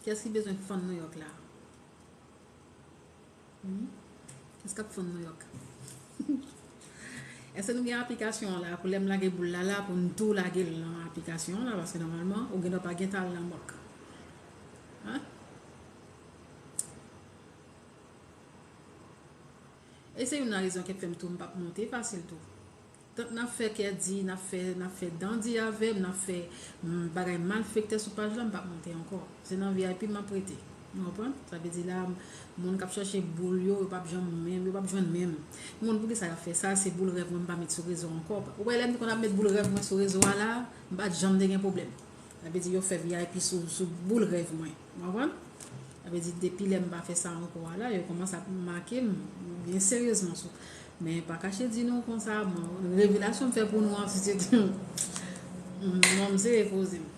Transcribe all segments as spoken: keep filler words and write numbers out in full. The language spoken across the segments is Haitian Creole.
Kiyès ki bezwen fann Nouyòk la? Hmm? Kiyès k ap fann Nouyòk? Èske nou gen aplikasyon an la pou lè m lage boul la la pou n tou lage l nan aplikasyon an la? Paske nòmalman, ou gen dwa pa gen tan al nan bank. Hein? E se youn nan rezon ki fè m tou m p ap monte fasil tou. Tank n ap fè kè di, n ap fè, n ap fè dandi avè m, n ap fè, mm, bagay malfektè sou paj la, m p ap monte ankò. Se nan V I P m ap rete. Ou konprann? Sa vle di la, moun k ap chache boul yo, yo p ap janm menm, yo p ap jwenn menm. Moun, poukisa y ap fè sa? Se boul rèv mwen m pa met sou rezo ankò. Ou wè lè m te konn ap met boul rèv mwen sou rezo a la, m pa t janm te gen pwoblèm. Sa vle di yo fè V I P sou, sou boul rèv mwen. Ou konprann? Sa vle di depi lè m pa fè sa ankò a la, yo kòmanse ap make m byen seryezman sou. Men pa kache di nou konsa, bon, revelasyon m fè pou nou an, si se te, bon, m sere koze m.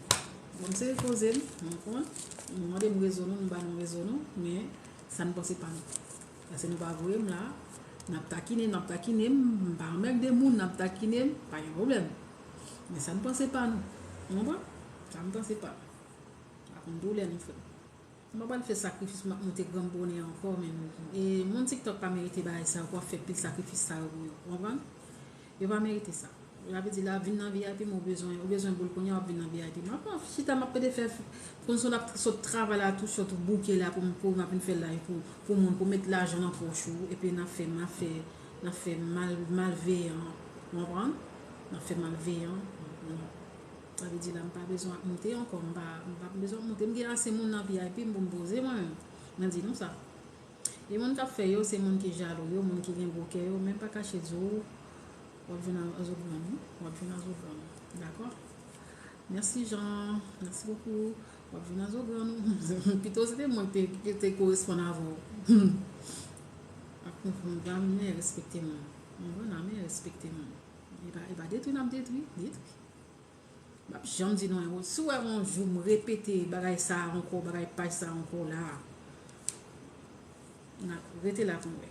Bon, m sere koze m, ou konprann? Nou mande m rezo nou, nou ba nou rezo nou, men sa n panse pa nou. Paske nou pa voye m la, n ap takine, n ap takine m, m pa anmègde moun, n ap takine m, pa gen pwoblèm. Men sa n panse pa nou. Ou konprann? Sa n panse pa nou. Pa konn doulè nou fè. M pa pral fè sakrifis pou m ap monte granm bonè ankò, men, e, moun TikTok pa merite bagay sa yo, pou w ap fè pil sakrifis sa yo pou yo. Ou konprann? Yo pa merite sa. Sa vle di la, vin nan V I P, men ou bezwen, ou bezwen boul kounye a, w ap vin nan V I P. M ap chita, m ap pede fè, konn sot ap sot travay la, tou sot bouke la, pou m, pou m ap vin fè live pou, pou moun, pou met lajan nan pòch ou, epi n ap fè, n ap fè, n ap fè mal, malveyan. Ou konprann? N ap fè malveyan. Non. Sa vle di la, m pa bezwen ap monte ankò, m pa, m pa bezwen ap monte. M gen ase moun nan V I P m pou m poze mwen menm. Mwen di nou sa. E moun k ap fè yo, se moun ki jalou yo, moun ki gen gwo kè yo, men pa kache di w, w ap jwenn a zogrann ou, w ap jwenn a zogrann ou. Dakò? Mèsi Jean, mèsi bokou. W ap jwenn a zogrann ou. Pito se te mwen ki te, ki te koresponn avè w. Ap konprann, pa men respekte moun. Moun nan men respekte moun. E pa, e pa detwi n ap detwi, detwi. M ap janm di nou anyen. Si w wè yon jou m repete bagay sa a ankò, bagay paj sa a ankò la, n a, rete la pou n wè.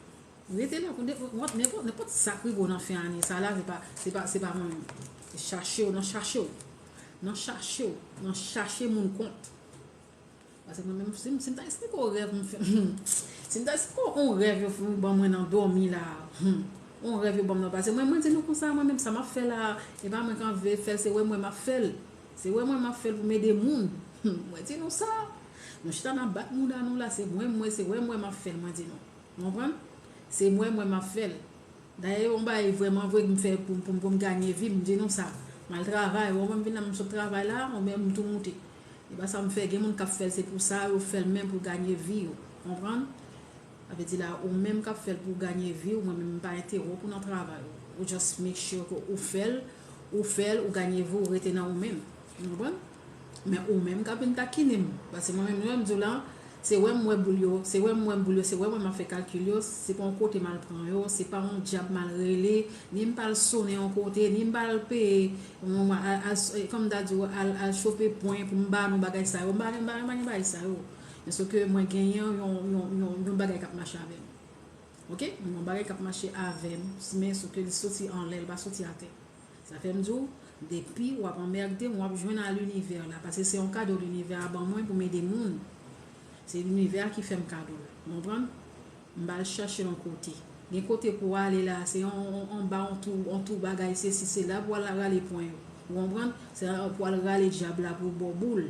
Rete la pou n wè. Nenpòt, nenpòt sa k rive w nan fen ane sa la, se pa, se pa, se pa mwen menm. Se chache w, nan chache w. Nan chache w, nan chache moun kont. Paske mwen menm, si, si m ta esplike w rèv m fè, si m ta esplike w yon rèv yo ban mwen nan dòmi la, hmm, yon rèv yo ban m nan, paske mwen, mwen di nou konsa, mwen menm sa m ap fè la, e pa mwen k anvi fè l, se wè mwen m ap fè l. Se wè mwen m ap fè l pou m ede moun. Hmm, mwen di nou sa. Nou chita n ap bat mouda nou la, se mwen, mwen, se wè mwen m ap fè l, mwen di nou. Ou konprann? Se mwen, mwen m ap fè l. Dayè, yon bagay vrèman vre m fè pou, pou, pou m ganye vi m, m di nou sa. M al travay, ou wè m vin la, m sot travay la, ou menm m tou moute. E pa sa m fè, gen moun k ap fè l, se pou sa yo fè l menm pou ganye vi yo. Konprann? Sa vle di la, ou menm k ap fè l pou w ganye vi w, mwen menm m pa entèwonp ou nan travay ou. Ou just make sure ke ou fè l, ou fè l, ou ganye vi w, ou rete nan ou menm. Ou konprann? Men ou menm k ap vin takine m. Paske mwen menm, jan m di w la, se wè m wè boul yo, se wè m wè boul yo, se wè mwen m ap fè kalkil yo, se pa yon kote m al pran yo, se pa yon djab m al rele, ni m pa al sonnen yon kote, ni m pa al peye, yon, al, al, kòm m ta di w, al, al chope pwen pou m ba nou bagay sa yo. M pa, m pa, m pa gen bagay sa yo. Men se ke mwen genyen yon, yon, yon, yon bagay k ap mache avè m. Oke? Yon bagay k ap mache avè m, men se ke li soti anlè, li pa soti atè. Sa fè m di w, depi w ap anmède m, w ap jwenn a linivè la, paske se yon kado linivè a ban mwen pou m ede moun. Se linivè a ki fè m kado l. Ou konprann? M pa al chache l yon kote. Gen kote pou w ale la, se yon, yon, yon ba, yon tou, yon tou bagay, se si, se la pou w al rale pwen yo. Ou konprann? Se la pou w al rale djab la pou w ba w boul.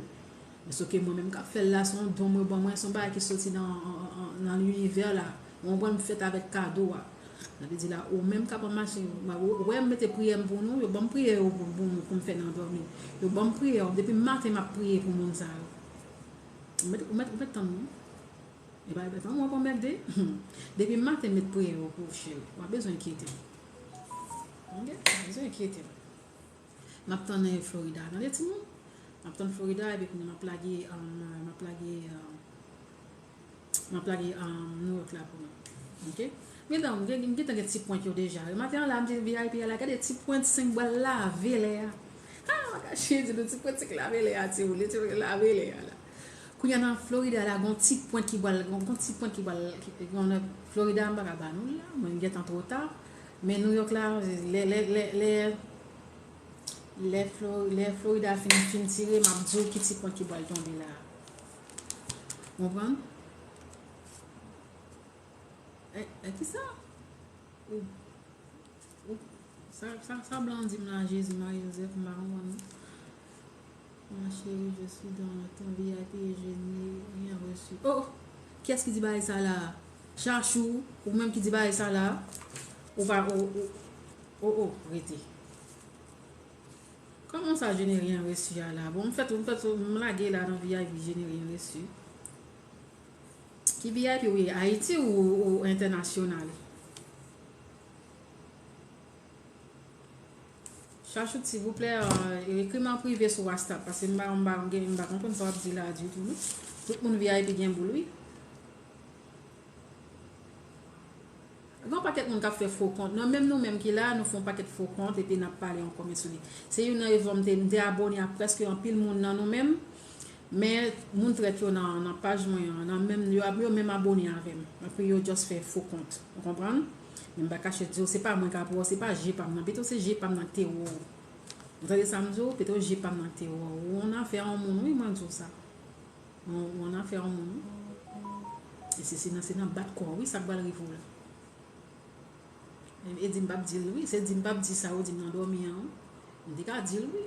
Men se ke mwen menm k ap fè l la, se yon don yo ban mwen, se yon bagay ki soti nan, an, an, an, nan linivè la. Ou konprann, m fèt avèk kado a. Sa vle di la, ou menm k ap mache, ou, ou wè m mete priyè m pou nou, yo ban m priyè yo pou, pou, pou m fè nan dòmi. Yo ban m priyè yo, depi maten m ap priye pou moun sa yo. Ou mèt, ou mèt, ou mèt tann mwen. E pa, e pa mwen w ap anmède. Depi maten m met priyè yo pou ou, cheri. W ap bezwen enkyete m. Oke? W ap bezwen enkyete m. M ap tann, eh, Florida. Tande timoun? M ap tann Florida, epi kounye a m ap lage, um, m ap lage, um, m ap lage, um, New York la pou nou. Oke? Gentan, m gen, m gentan gen ti pwent yo deja. Maten an la, m di V I P a la, gade ti pwent senk bwal lave lè a. Ha, m pa kache di nou, ti pwent senk lave lè a, ti woule, ti pwent lave lè a la. Kounye a nan Florida la, gon ti pwent ki bwal, gon, gon ti pwent ki bwal, ki, gon nan Florida, m pa ka ba nou l la, mwen gentan twò ta. Men New York la, lè, lè, lè, lè, Lè Flo-, lè Florida fin, fin tire, m ap di w ki ti pwent ki pral tonbe la. Konprann? E, e kisa? Ou, ou, sa, sa, sa blan di m la, Jezi, Mari, Jozèf, m pa konprann non. Ma chérie, je suis dans ton V I P et je n'ai rien reçu. Oh! Kiyès ki di bagay sa la? Chachou, ou menm ki di bagay sa la? Ou pa, ou, ou, oh, oh, rete. Kòman sa, je n'ai rien reçu a la? Bon, m fèt, m fèt, m lage la nan V I P, je n'ai rien reçu. Ki V I P ou ye? Ayiti ou, ou entènasyonal? Chachou, silvouplè, euh, ekri m an prive sou WhatsApp, paske m pa, m pa, m pa konprann sa w ap di la ditou, non. Tout moun V I P gen boul, wi. Gen yon pakèt moun k ap fè fo kont. Nan menm nou menm ki la, nou fè yon pakèt fo kont epi n ap pale ankò, men sou li. Se youn nan rezon m te, m te abòne ak prèske anpil moun nan nou menm. Men moun trèt yo nan, nan paj mwen an, nan menm, yo, yo menm abòne avè m. Epi yo just fè fo kont. Ou konprann? Men m pa kache di w, se pa mwen k ap wè w, se pa je pa m nan. Pito se je pa m nan k te wè w. Ou tande sa m di w? Pito je pa m nan k te wè w. Ou an afè yon moun, wi, mwen di w sa. Ou, ou an afè yon moun, wi. E se, se nan, se nan bat kò w, wi, sa k pral rive w la. E, e di m p ap di l, wi. Se di m p ap di sa yo di m nan dòmi an, wi. M te ka di l, wi.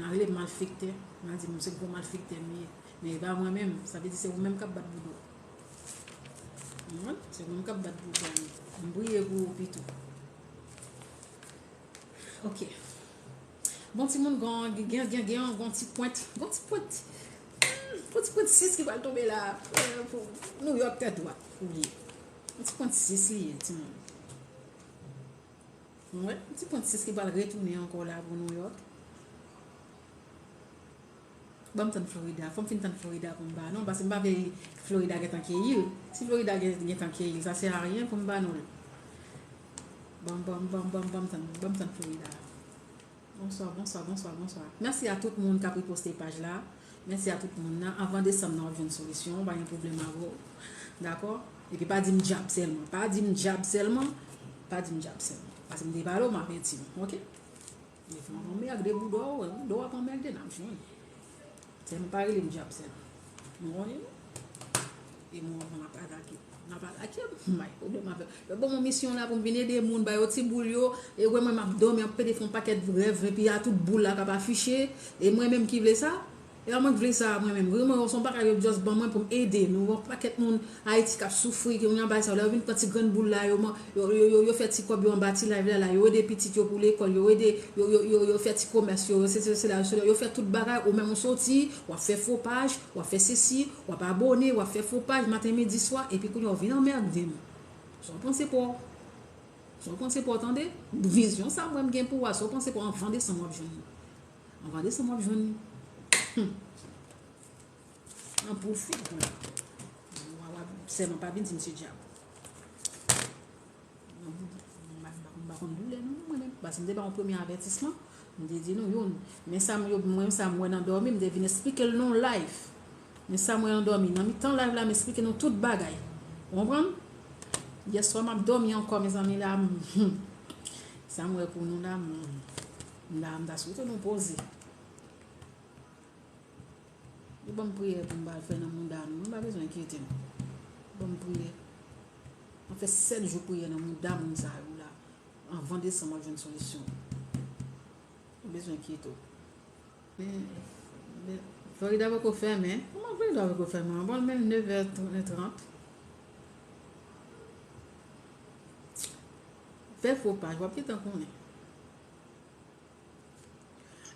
Nan rele m malfektè. Nan di m se gwo malfektè m ye. Men e pa mwen menm. Sa vle di se ou menm k ap bat bouda w. Ou konprann? Se ou menm k ap bat bouda w. M priye pou ou pito. Ok. Bon, timoun, gen, gen, gen, gen, gen yon ti pwent, yon ti pwent, hmm, yon ti pwent sis ki pral tonbe la, euh, pou New York tèt dwat, ou li ye. Yon ti pwent sis li ye, timoun. Wi, yon ti pwent sis ki pral retounen ankò la pou New York. Ban m tann Florida. Fò m fin tann Florida pou m ba nou l, paske m pa vle Florida gentan keyi l. Si Florida gen, gentan keyi l, sa sè a ryen pou m ba nou l. Ban m, ban m, ban m, ban m, ban m tann, ban m tann Florida. Bonswa, bonswa, bonswa, bonswa. Mèsi a tout moun k ap reposte paj la. Mèsi a tout moun nan. Anvan desanm nan, w ap jwenn solisyon. Pa gen pwoblèm avè w. Dakò? Epi pa di m dyab sèlman. Pa di m dyab sèlman. Pa di m dyab sèlman. Paske m te pale w, m avèti w. Oke? Li fè w anmède bouda w, bouda w ap anmède, n ap jwenn. Sèlman pa rele m dyab sèlman. Nou konnen nou. E mwen, mwen ap atake. N ap atake m, m pa gen pwoblèm avè l. Yo ban mwen misyon la pou m vin ede moun, ba yo ti boul yo, e wè mwen m ap dòmi, ap pede fè yon pakèt rèv, epi a tout boul la k ap afiche, e mwen menm ki vle sa? E pa mwen k vle sa a mwen menm. Vre mwen, se yon bagay yo just ban mwen pou m ede nou. Yon pakèt moun Ayiti k ap soufri, ki yon bagay sa yo. Lè yo vin pran ti grenn boul la, yo, yo, yo, yo, yo fè ti kòb yo anba ti live la, la. Yo ede pitit yo pou lekòl, yo ede, yo, yo, yo, yo fè ti komès yo, yo sesi, yo sela, yo sela. Yo fè tout bagay, ou menm ou soti, w ap fè fo paj, w ap fè sesi, w ap abòne, w ap fè fo paj, maten, midi, swa, epi kounye a w vin anmède m. Sa w panse pa w? Sa w panse pa w, tande? Vizyon sa mwen m gen pou w a, sa w panse pa w, anvan desanm w ap jwenn li. Anvan desanm w ap jwenn li. Hmm. An pwofit pou la. Wa, wa, sèlman pa vin di m se dyab. M pa, m pa, m pa konn doulè non, mwen menm. Paske m te ba yon premye avètisman, m te di nou youn. Men sa m, yo, mwen sa m wè nan dòmi, m te vin eksplike l nan live. Men sa m wè nan dòmi, nan mitan live la, m eksplike nou tout bagay. Ou konprann? Yèswa m ap dòmi ankò, mezanmi, la, m, hmm. Sa m wè pou nou la, m, m la, m ta swete nou poze. Yo ban m priyè pou m ba fè nan mouda nou. Nou pa bezwen enkyete nou. Yo ban m priyè. Mwen fè sèt jou priyè nan mouda moun sa yo la. Anvan desanm, w ap jwenn solisyon. Ou bezwen enkyete w. Men, men, Florida poko fèmen. Kòman Florida poko fèmen? Bon, men nevè trant. Fè fo paj, w ap gentan konnen.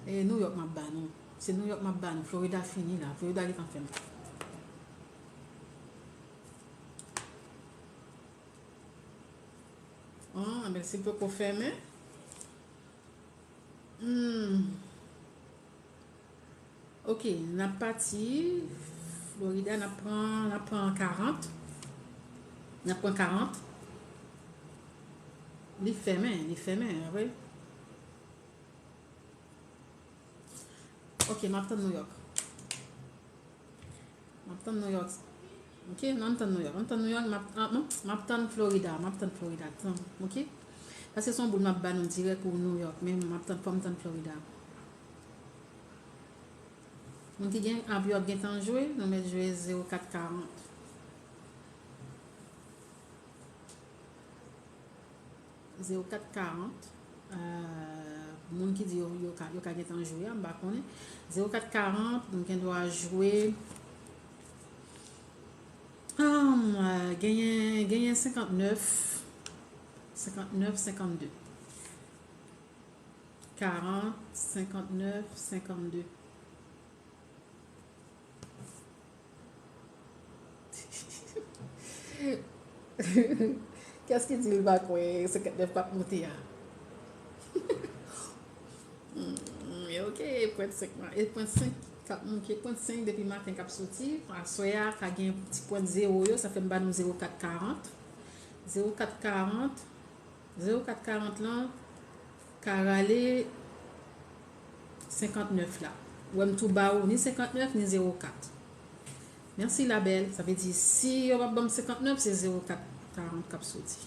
E New York m ap ba nou. Se New York m ap ba nou. Florida fini la. Florida gentan fèmen. Ah, men si poko fèmen. Hmm. Ok, n ap pati Florida, n ap pran, n ap pran karant. N ap pran karant. Li fèmen, li fèmen, vre. Ok, m ap tann New York. M ap tann New York. Ok, n ann tann New York. Ann tann New York, m ap, ah, non, m ap tann Florida. M ap tann Florida. Tann, ok? Paske se yon boul m ap ba nou dirèk pou New York. Men m ap tann, fò m tann Florida. Moun ki gen ap yo ap gentan jwe, nou mèt jwe zewo kat karant. Zewo kat karant. Euh, moun ki di yo, yo ka, yo ka gentan jwe a, m pa konnen. Zewo kat karant, nou gen dwa jwe. Hum, euh, genyen, genyen senkantnèf, senkantnèf, senkantde. Karant, senkantnèf, senkantde. Kiyès ki di l pa kwè senkantnèf p ap moute a? Hmm, ok, pwent senk la. E pwent senk k ap moute, pwent senk depi maten k ap soti. Aswè a, ka gen ti pwent zewo yo, sa fè m ba nou zewo kat karant. Zewo kat karant. Zewo kat karant lan ka rale senkantnèf la. Ou wè m tou ba ou ni senkantnèf ni zewo kat. Mèsi la belle. Sa vle di si yo p ap ban m senkantnèf, se zewo kat karant k ap soti.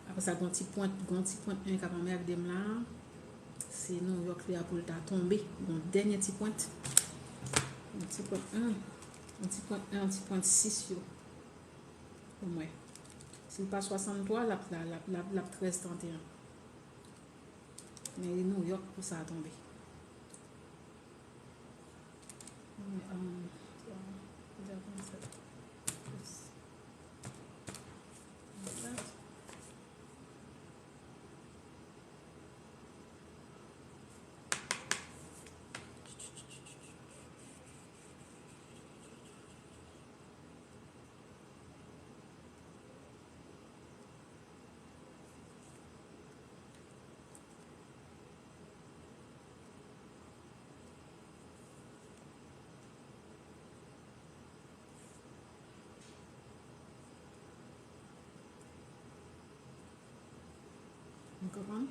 Apre sa, gon ti pwent, gon ti pwent en k ap anmède m la. Se New York li a pou l ta tonbe. Gon dènye ti pwent. Yon ti pwent en, yon ti pwent en, yon ti pwent sis yo. Pou mwen. Si l pa swasanntwa, l ap, l ap, l ap, l ap trèz trannteyen. Men e New York pou sa tonbe. Men, um, twa, de, vennsèt, plis vennsèt. Ou konprann?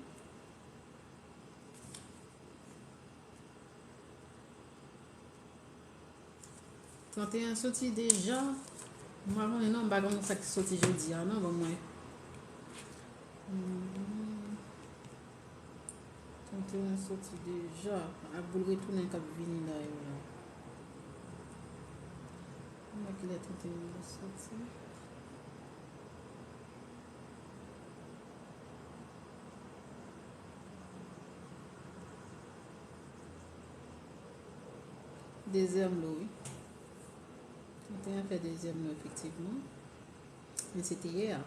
Trannteyen soti deja. M pa konnen non, m pa konnen sa ki soti jodi a non, ban mwen. Hmm. Trannteyen soti deja. Ak boul retounen k ap vini la yo la. Mwen kilè trannteyen an soti. Dezyèm lo, wi. Trannteyen fè dezyèm lo, efektivman. Men se te yè a.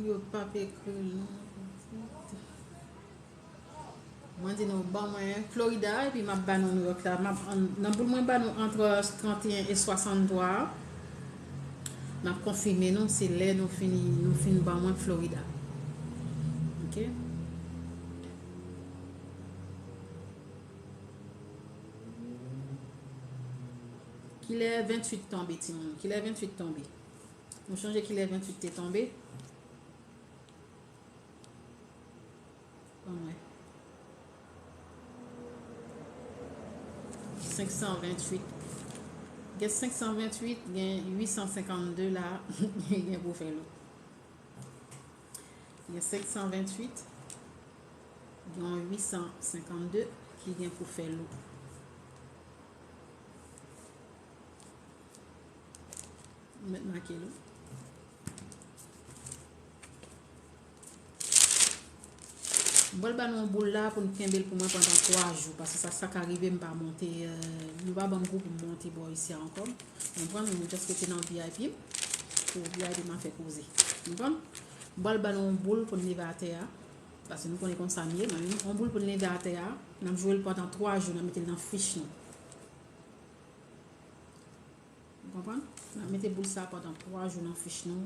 Yo p ap ekri l non, pitit. Mwen di nou, ban mwen Florida, epi m ap ba nou New York la. M ap, an, nan boul mwen ba nou ant trannteyen e swasanntwa a, m ap konfime nou, se lè nou fini, nou fin ban mwen Florida. Ok? Kilè venntuit tonbe, timoun? Kilè venntuit tonbe? Nou chonje kilè venntuit te tonbe? Ban mwen. Senk san venntuit. Gen senk san venntuit, gen uit san senkannde la, gen pou fè lo. Gen senk san venntuit, gen uit san senkannde ki gen pou fè lo. Mwen mèt make lo. M pral ba nou yon boul la pou n kenbe l pou mwen pandan twa jou, paske sa, sa ka rive m pa monte, euh, yo pa ban m gou pou m monte bò isi a ankò. Ou konprann, m just rete nan V I P, pou V I P m ap fè koze. Ou konprann? M pral ba nou yon boul pou n leve atè a, paske nou konnen konsa m ye, mwen menm, yon boul pou n leve atè a, n ap jwe l pandan twa jou, n ap mete l nan fich nou. Ou konprann? N ap mete boul sa pandan twa jou nan fich nou.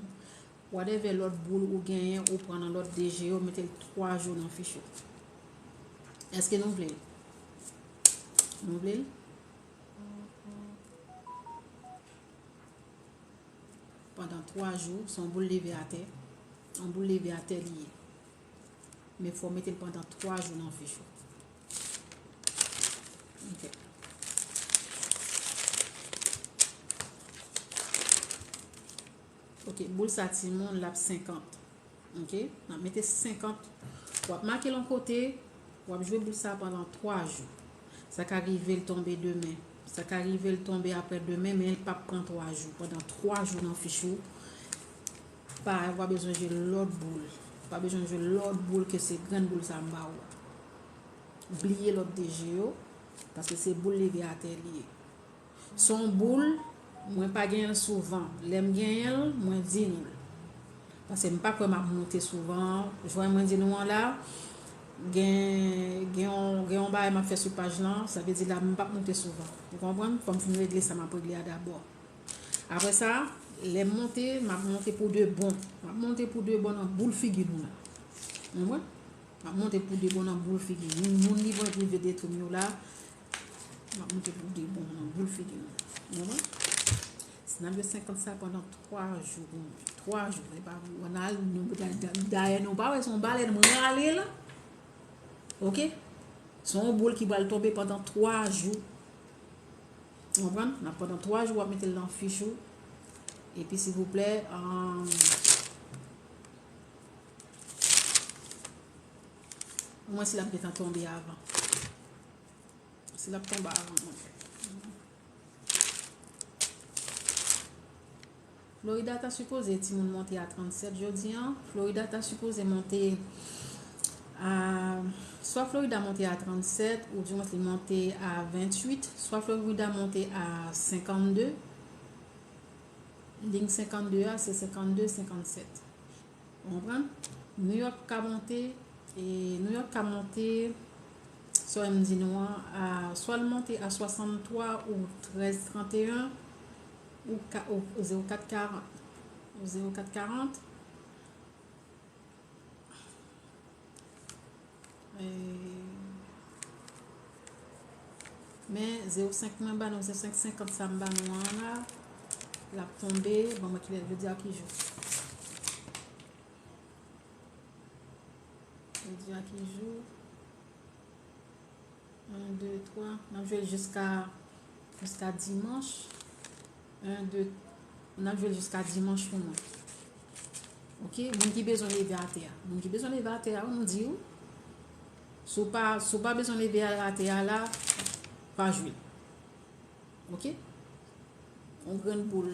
Whatever lòt boul ou genyen, ou pran nan lòt D G yo, mete l twa jou nan fich ou. Èske nou vle l? Nou vle l? pandan twa jou, se yon boul leve atè. Yon boul leve atè li ye. Men fò w mete l pandan twa jou nan fich ou. Ok. Ok, boul sa timoun, l ap senkant. Ok? N ap mete senkant. W ap make l yon kote, w ap jwe boul sa pandan twa jou. Sa ka rive l tonbe demen. Sa ka rive l tonbe aprè demen, men l p ap pran twa jou. Pandan twa jou nan fich ou, pa, w pa bezwen jwe lòt boul. W pa bezwen jwe lòt boul ke se grenn boul sa m ba ou a. Bliye lòt de je yo, paske se boul leve atè li ye. Se yon boul, mwen pa genyen l souvan. Lè m genyen l, mwen di nou l. Paske m pa kwè m ap monte souvan. Jan mwen di nou an la, gen, gen yon, gen yon bagay m ap fè sou paj lan, sa vle di la, m p ap monte souvan. Ou konprann? Fò m fin regle sa m ap regle a dabò. Apre sa, lè m monte, m ap monte pou de bon. M ap monte pou de bon nan boul figi nou la. Ou konprann? M ap monte pou de bon nan boul figi. Moun, moun li van rive detwi m yo la, m ap monte pou de bon nan boul figi nou. Ou konprann? Si n ap jwe senkant sa pandan twa jou, twa jou, e pa, w al, nou, dayè, nou pa wè se yon balèn m rale la. Ok? Se yon boul ki pral tonbe pandan twa jou. Ou konprann? Nan pandan twa jou, w ap mete l nan fich ou. Epi, silvouplè, um, mwen si l ap gentan tonbe avan. Si l ap tonbe avan, mwen. Florida ta sipoze timoun monte a trannsèt jodi an. Florida ta sipoze monte a, swa Florida monte a trannsèt, oudimwens li monte a venntuit, swa Florida monte a senkannde. Liy senkannde a, se senkannde, senkannsèt. Ou konprann? New York ka monte, e New York ka monte, sa m di nou an, a, swa l monte a swasanntwa ou trèz tranteyen, ou ka, ou zewo kat karant. Ou zewo kat karant. E, men zewo senk mwen ba nou, zewo senk senkant sa m ba nou an la, l ap tonbe, ban mwen kilè, jodi a ki jou? Jodi a ki jou? En, de, twa. N ap jwe l jiska, jiska dimanch. En, de, n ap jwe l jiska dimanch pou mwen. Ok? Moun ki bezwen leve atè a. Moun ki bezwen leve atè a, m di w. Si w pa, si w pa bezwen leve atè a la, pa jwe l. Ok? Yon grenn boul,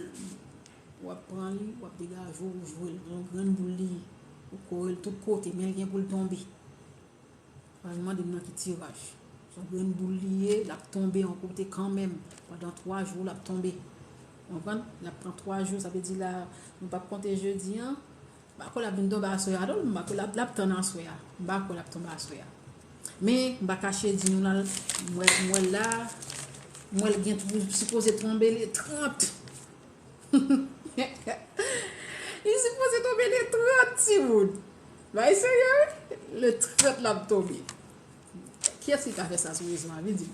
w ap pran li, w ap degaje w, ou jwe l. Yon grenn boul li ye. Ou kore l tout kote, men l gen pou l tonbe. Pa mande m nan ki tiraj. Se yon grenn boul li ye, l ap tonbe yon kote kanmenm. Pandan twa jou, l ap tonbe. Ou konprann? L ap pran twa jou, sa vle di la, nou p ap konte jedi an. M pa kwè l ap vin tonbe aswè a, non, m pa kwè l ap, l ap tann aswè a. M pa kwè l ap tonbe aswè a. Men, m pa kache di nou la, m wè, m wè la, m wè l gen twou, sipoze tonbe le trant. Li sipoze tonbe le trant, timoun. Bagay serye, wi. Le trant l ap tonbe. Kiyès ki ka fè sa sou rezo a? Vin di m.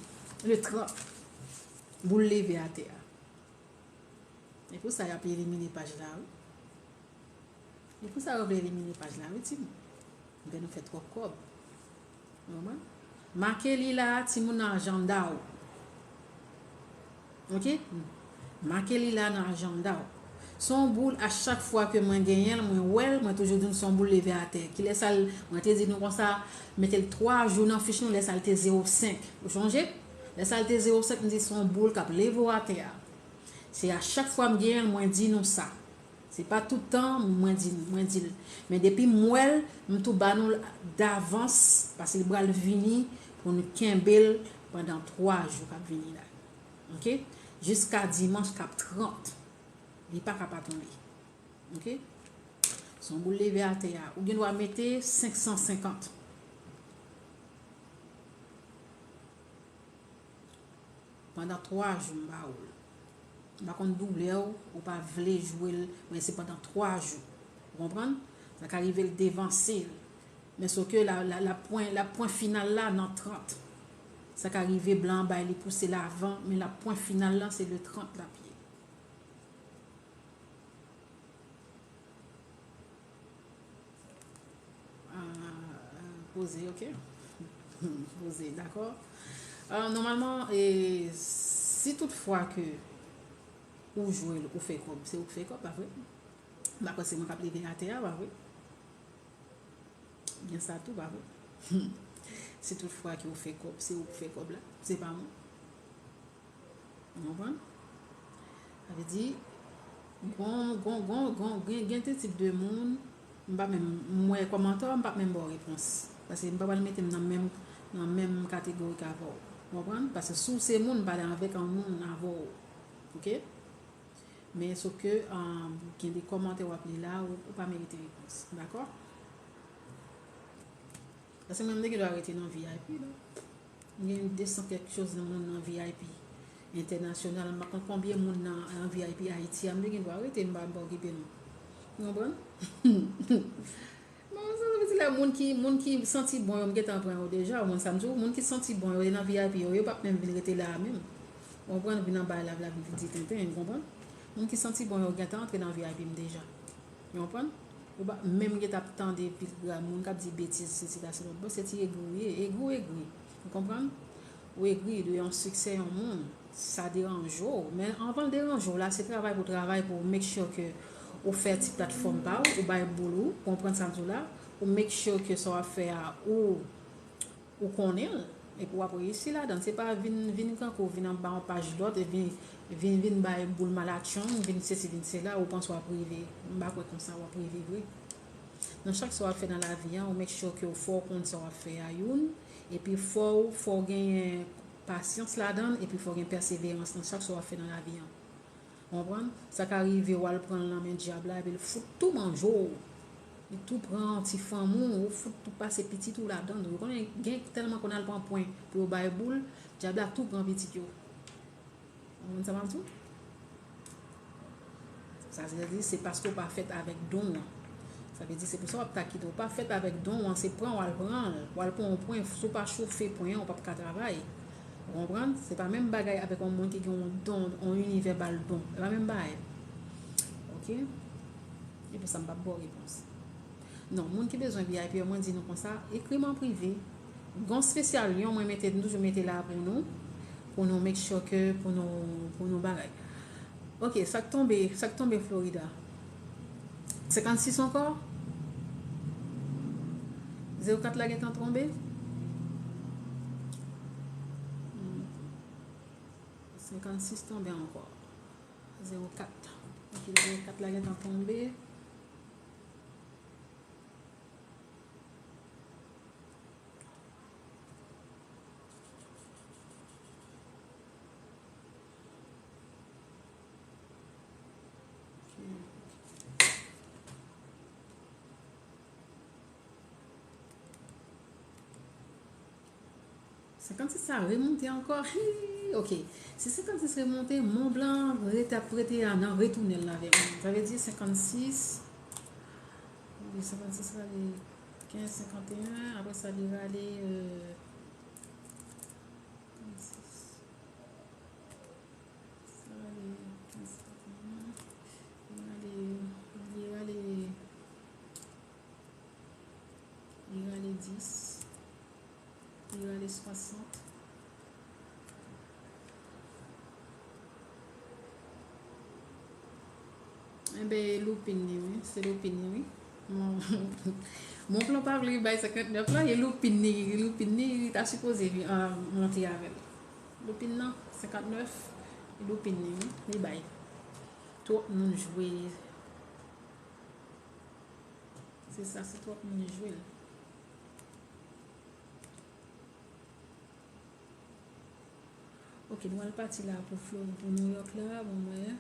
Le trant. Boul leve atè a. E pou sa y ap elimine paj la, wi. E pou sa yo vle elimine paj la, wi, timoun. Fè nou fè twòp kòb. Ou konprann? Make li la, timoun, nan ajanda w. Ok? Make li la nan ajanda w. Se yon boul, a chak fwa ke mwen genyen l, mwen wè l, mwen toujou di nou se yon boul leve atè. Kilè sa l, mwen te di nou konsa, mete l twa jou nan fich nou, lè sa l te zewo senk. Ou chonje? Lè sa l te zewo senk, m di se yon boul k ap leve w atè a. Se a chak fwa m genyen l, mwen di nou sa. Se pa tout tan mwen di, mwen di l. Men depi m wè l, m tou ba nou l davans, paske li pral vini pou nou kenbe l pandan twa jou k ap vini la. Ok? Jiska dimanch k ap trant. Li pa ka pa tonbe. Ok? Se yon boul leve atè a. Ou gen dwa mete senk san senkant. Pandan twa jou m ba ou l. M pa konn doulè w, ou pa vle jwe l, men se pandan twa jou. Ou konprann? Sa ka rive l devanse l. Men soke la, la, la pwen, la pwen final la nan trant. Sa ka rive blan an bay li pouse l avan, men la pwen final la se le trant l ap ye. Poze, ok? Poze, dakò? Euh, nòmalman, e, si tout fwa ke ou jwe l, ou fè kòb, se ou k fè kòb, pa vre? M pa kwè se mwen k ap leve atè a, pa vre? Gen sa tou, pa vre? Si tout fwa ke ou fè kòb, se ou k fè kòb la, se pa mwen. Ou konprann? Sa vle di, gon, gon, gon, gon, gen, gen de tip de moun, m pa menm, m wè kòmantè, m p ap menm ba w repons. Paske m pa pral mete m nan menm, nan menm kategori k avè w. Ou konprann? Paske si w se moun, m pale avèk yon moun avè w. Ok? Men sof ke, um, gen de kòmantè w ap li la, ou, ou pa merite repons. Dakò? Paske mwen, m te gen dwa rete nan V I P, non. M gen de san kèk choz nan moun nan V I P entènasyonal. M pa konn konbyen moun nan, nan V I P Ayiti a, m te gen dwa rete, m pa, m pa okipe, non. Ou konprann? Bon, sa vle di la, moun ki, moun ki santi bon yo, m gentan pran yo deja, ou konn sa m di w, moun ki santi bon yo, yo nan V I P yo, yo p ap menm vin rete la a menm. Ou konprann? Vin anba live la, vin di tenten, ou konprann? Moun ki santi bon yo gentan antre nan V I P m deja. Ou konprann? Ou pa menm gen t ap tande pil gra moun k ap di betiz, sesi la, se lòt. Bon, se ti egri w ye, egri w egri. Ou konprann? Ou egri de yon siksè yon moun, sa deranje w. Men anvan l deranje w la, se travay pou w travay pou w make sure ke ou fè ti platfòm pa w, ou bay boul ou, ou konprann sa m di w la, ou make sure ke sa w ap fè a, ou ou konnen l, epi w ap reyisi ladan l. Se pa vin, vin kankou, vin anba yon paj lòt, e vin, vin, vin bay boul malatchong, vin sesi, vin sela, ou panse w ap rive. M pa kwè konsa w ap rive vre. Nan chak sa w ap fè nan lavi a, ou make sure ke w fò w konn sa w ap fè a youn, epi fò w, fò w genyen pasyans ladan l, epi fò w gen pèseverans nan chak sa w ap fè nan lavi a. Ou konprann? Sa ka rive w al pran l nan men dyab la, epi l fout tou manje w. Li tou pran ti fanmi w, ou fout tou pase pitit ou ladan l. Ou konnen gen tèlman konn al pran pwen pou yo bay boul, dyab la tou pran pitit yo. Ou konprann sa m ap di w? Sa vle di, se paske w pa fèt avèk don an. Sa vle di, se pou sa w ap ta kite. Ou pa fèt avèk don an, se pran w al pran l. W al pran yon pwen, si w pa chofe pwen an, ou p ap ka travay. Ou konprann? Se pa menm bagay avèk yon moun ki gen yon don, yon inivè ba l don. Se pa menm bagay. Ok? E pou sa, m p ap ba w repons. Non, moun ki bezwen V I P yo, mwen di nou konsa, ekri m an prive. Gon spesyal lyon mwen mete, m toujou mete la pou nou, pou nou make sure ke pou nou, pou nou bagay. Ok, sa k tonbe, sa k tonbe Florida? Senkannsis ankò? Zewo kat la gentan tonbe? Hmm. Senkannsis tonbe ankò. Zewo kat. Ok, zewo kat la gentan tonbe. Senkannsis sa remonte ankò. Hi, ok. Si senkannsis remonte, Mont Blanc rete ap prete a nan retounen l avè mwen. Sa vle di senkannsis. Wi, senkannsis rale kenz, senkanteyen. Apre sa, li rale, euh, trannsis. Sa rale kenz, senkanteyen. Li rale, li rale, li rale dis. Li rale swasant. Enben, e loupin li, wi. Se loupin li, wi. Mon, Mon Blanc pa vle bay senkantnèf la, e loupin li, e loupin li, li ta sipoze, ah, monte avè l. Loupin nan, senkantnèf, e loupin li, wi. Li bay. Twòp moun jwe. Se sa, se twòp moun jwe l. Ok, nou al pati la pou Flori, pou New York la, bon, mwen.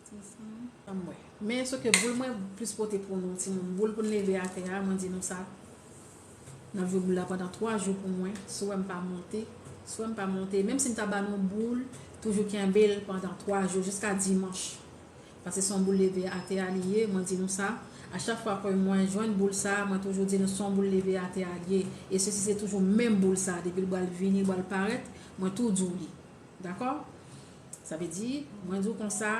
Se sa. Ann wè. Men, se ke boul mwen plis pote pou nou, timoun. Boul pou n leve atè a, mwen di nou sa. N ap jwe boul la pandan twa jou pou mwen. Si w wè m pa monte, si w wè m pa monte, menm si m ta ba nou boul, toujou kenbe l pandan twa jou, jiska dimanch. Paske se yon boul leve atè a li ye, mwen di nou sa. A chak fwa ke mwen jwenn boul sa, mwen toujou di nou se yon boul leve atè a li ye. E sesi se toujou menm boul sa, depi l pral vini, pral parèt, mwen tou di w li. Dakò? Sa vle di, mwen di w konsa,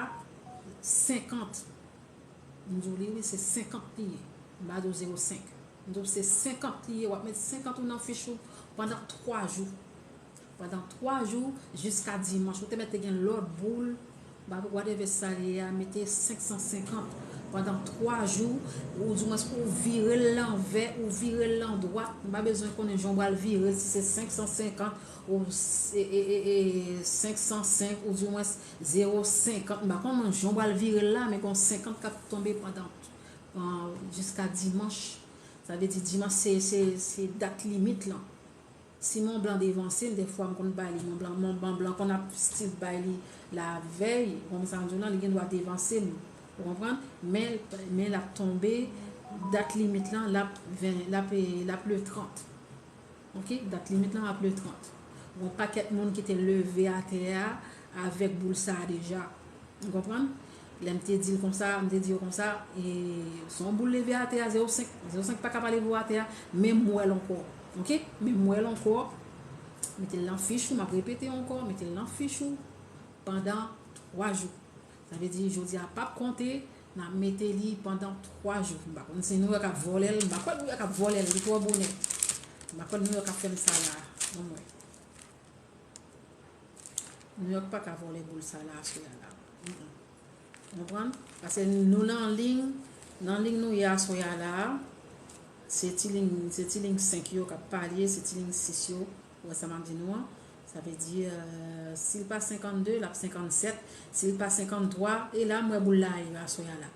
senkant. M di w li, wi, se senkant li ye. M pa di w zewo senk. M di w se senkant li ye, w ap met senkant ou nan fich ou pandan twa jou. Pandan twa jou, jiska dimanch. Ou te mèt te gen lòt boul, ba whatever sa ye a, mete senk san senkant. Pandan twa jou, ou di mwens ou vire l lanvè, ou vire l landwat. M pa bezwen konnen jan w pral vire l, si se senk san senkant ou e, e, e, e, senk san senk, ou di mwens zewo senkant. M pa konnen jan w pral vire l la, men gen senkant k ap tonbe pandan, euh, jiska dimanch. Sa vle di dimanch se, se, se dat limit lan. Si Mont Blanc devanse m, dèfwa m konn bay li Mont Blanc, Mont Blanc konn ap still bay li lavèy, ou konprann sa m di w lan, li gen dwa devanse m, ou konprann? Men, men l ap tonbe, dat limit lan, l ap ven, l ap, l ap le trant. Ok? Dat limit lan ap le trant. Gon pakèt moun ki te leve atè a avèk boul sa a deja. Ou konprann? Lè m te di l konsa, m te di yo konsa, e, se yon boul leve atè a, zewo senk, zewo senk pa ka pa leve w atè a, men m wè l ankò. Ok? Men m wè l ankò. Mete l nan fich ou, m ap repete ankò, mete l nan fich ou pandan twa jou. Sa vle di, jodi a p ap konte, n ap mete li pandan twa jou. M pa konn si New York ap vòlè l, m pa kwè New York ap vòlè l, li twò bonè. M pa kwè New York ap fè m sa la. Bon, mwen. New York pa ka vòlè boul sa la aswè a la. Mm-mm. Ou konprann? Paske nou nan liy, nan liy nou ye aswè a la, se ti liy, se ti liy senk yo k ap pale, se ti liy sis yo, ou wè sa m ap di nou an? Sa vle di, euh, si l pa senkannde, l ap senkannsèt, si l pa senkanntwa, e la m wè boul la ye aswè a la.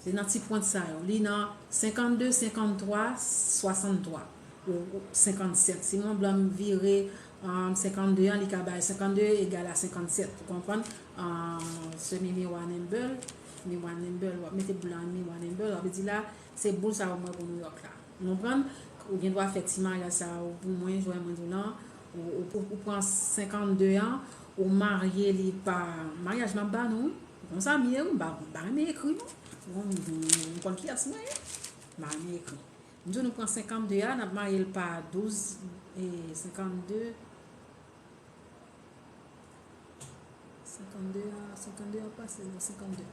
Se nan ti pwent sa yo. Li nan senkannde, senkanntwa, swasanntwa, ou, ou senkannsèt. Si Mont Blanc vire, um, senkannde an, li ka bay senkannde egal a senkannsèt. Ou konprann? Um, semi Miwa Nimble, Miwa Nimble, w ap mete boul la Miwa Nimble, w ap di la, se boul sa yo mwen pou New York la. Ou konprann? Ou gen dwa fè ti maryaj sa yo pou mwen, jwè mwen di w lan, ou, ou, ou, ou pran senkannde an, ou marye li pa maryaj m ap ba nou, wi. Konsa m ye, wi, m pa, m pa renmen ekri, non. Bon, m, m, m konn kiyès mwen ye. M pa renmen ekri. M di nou pran senkannde a, n ap marye l pa douz, e, senkannde, senkannde a, senkannde a pase, non, senkannde.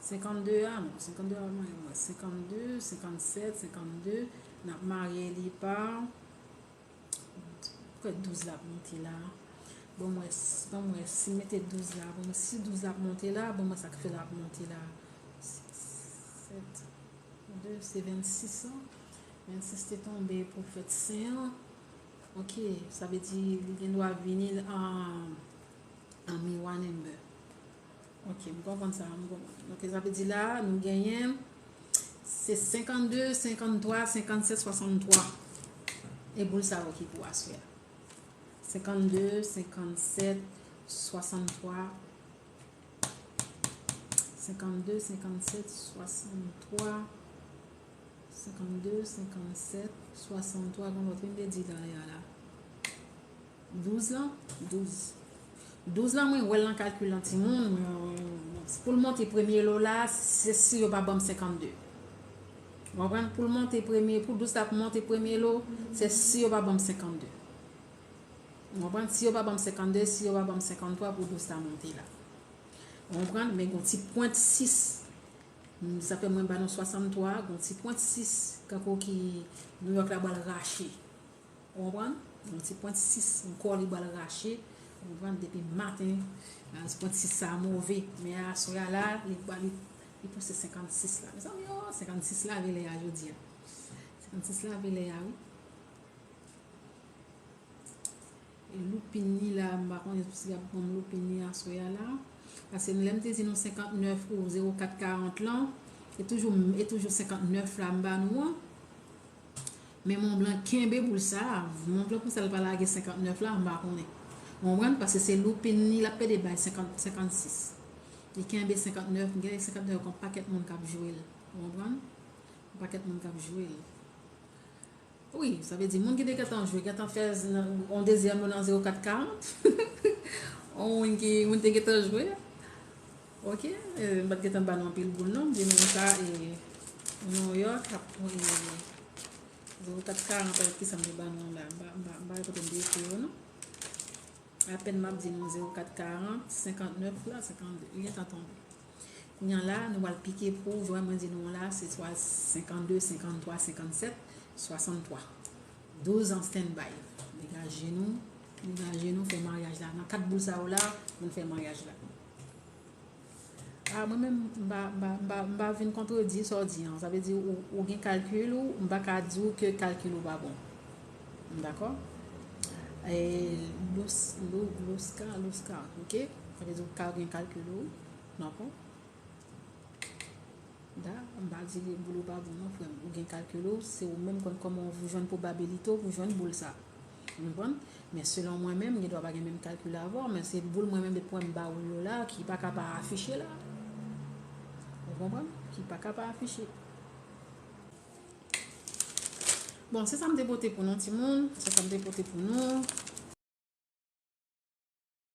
Senkannde a, non, senkannde a, mwen, mwen, senkannde, senkannsèt, senkannde, n ap marye li pa, Poukò douz la ap monte la? Bon, mwen, s-, bon, mwen, si m mete douz la, bon, mwen, si douz la ap monte la, bon, mwen, sa k fè l ap monte la? Sèt, de, se vennsis an. Vennsis te tonbe pou fèt sen an. Ok, sa vle di li gen dwa vini an, an Miwa Nimble. Ok, m konprann sa, m konprann. Donk, sa vle di la, nou genyen, se senkannde, senkanntwa, senkannsèt, swasanntwa. E boul sa yo ki pou aswè a. Senkannde, senkannsèt, swasanntwa. Senkannde, senkannsèt, swasanntwa. Senkannde, senkannsèt, swasanntwa, gon lòt wi m te di talè a la. Douz lan, douz. Douz lan, mwen wè l nan kalkil lan timoun, mwen, pou l monte premye lo la, se si yo pa ban m senkannde. Ou konprann? Pou l monte premye, pou douz la pou monte premye lo, se si yo pa ban m senkannde. Ou konprann? Si yo pa ban m senkannde, si yo pa ban m senkanntwa pou douz la monte la. Ou konprann? Men gon ti pwent sis. Sa fè mwen ba nou swasanntwa, gon ti pwent sis, kankou ki New York la pral rache. Ou konprann? Yon ti pwent sis, yon kò li pral rache. Ou konprann? Depi maten, a, pwent sis sa move. Men aswè a la, li, li, li pouse senkannsis la. Mezanmi, o, senkannsis lave lè a jodi a. Senkannsis lave lè a, wi. E loupin li la, m pa konnen si y ap ban m loupin li aswè a la. Paske lè m te di nou senkantnèf ou zewo kat karant lan, e toujou, e toujou senkantnèf la m ba nou an. Men Mont Blanc kenbe boul sa a. Mont Blanc konsa l pa lage senkantnèf la, m pa konnen. Ou konprann? Paske se loupin li l ap pede bay senkant, senkannsis. Li kenbe senkantnèf, m gen senkantnèf kon pakèt moun k ap jwe l. Ou konprann? Yon pakèt moun k ap jwe l. Wi, sa vle di moun ki te gentan jwe, gentan fè z-, yon dezyèm lo nan zewo kat karant. Yon moun ki, moun te gentan jwe. Ok, e, m pa t gentan ba nou anpil boul non, m di nou sa, e, New York ap, e, zewo kat karant avèk kisa m te ba nou la, m pa, m pa, m pa wè kote m te ekri yo non. Apèn m ap di nou zewo kat karant, senkantnèf la, senkannde, li gentan tonbe. Kounye a la, nou pral pike pou, jwè mwen di nou an la, se swa senkannde, senkanntwa, senkannsèt, Swasanntwa. Douz an standby. Degaje nou. Degaje nou, fè maryaj la. Nan kat boul sa yo la, nou fè maryaj la. Ah, mwen menm, m pa, m pa, m pa, m pa vin kontredi sa w di an. Sa vle di, ou, ou gen kalkil ou, m pa ka di w ke kalkil ou pa bon. Dakò? E Lous-, Lou-, Louska, Louska, ok? Sa vle di, ou ka gen kalkil ou, dakò? Da, m pa di boul ou pa bon non, frè m. Ou gen kalkil ou, se ou menm konn kòman ou jwenn pwobabilite w pou jwenn boul sa. Ou konprann? Men selon mwen menm, m gen dwa pa gen menm kalkil avè w, men se boul mwen menm, depi mwen m ba ou l yo la, ki pa ka pa afiche la. Ou konprann? Ki pa ka pa afiche. Bon, se sa m te pote pou nou, timoun. Se sa m te pote pou nou.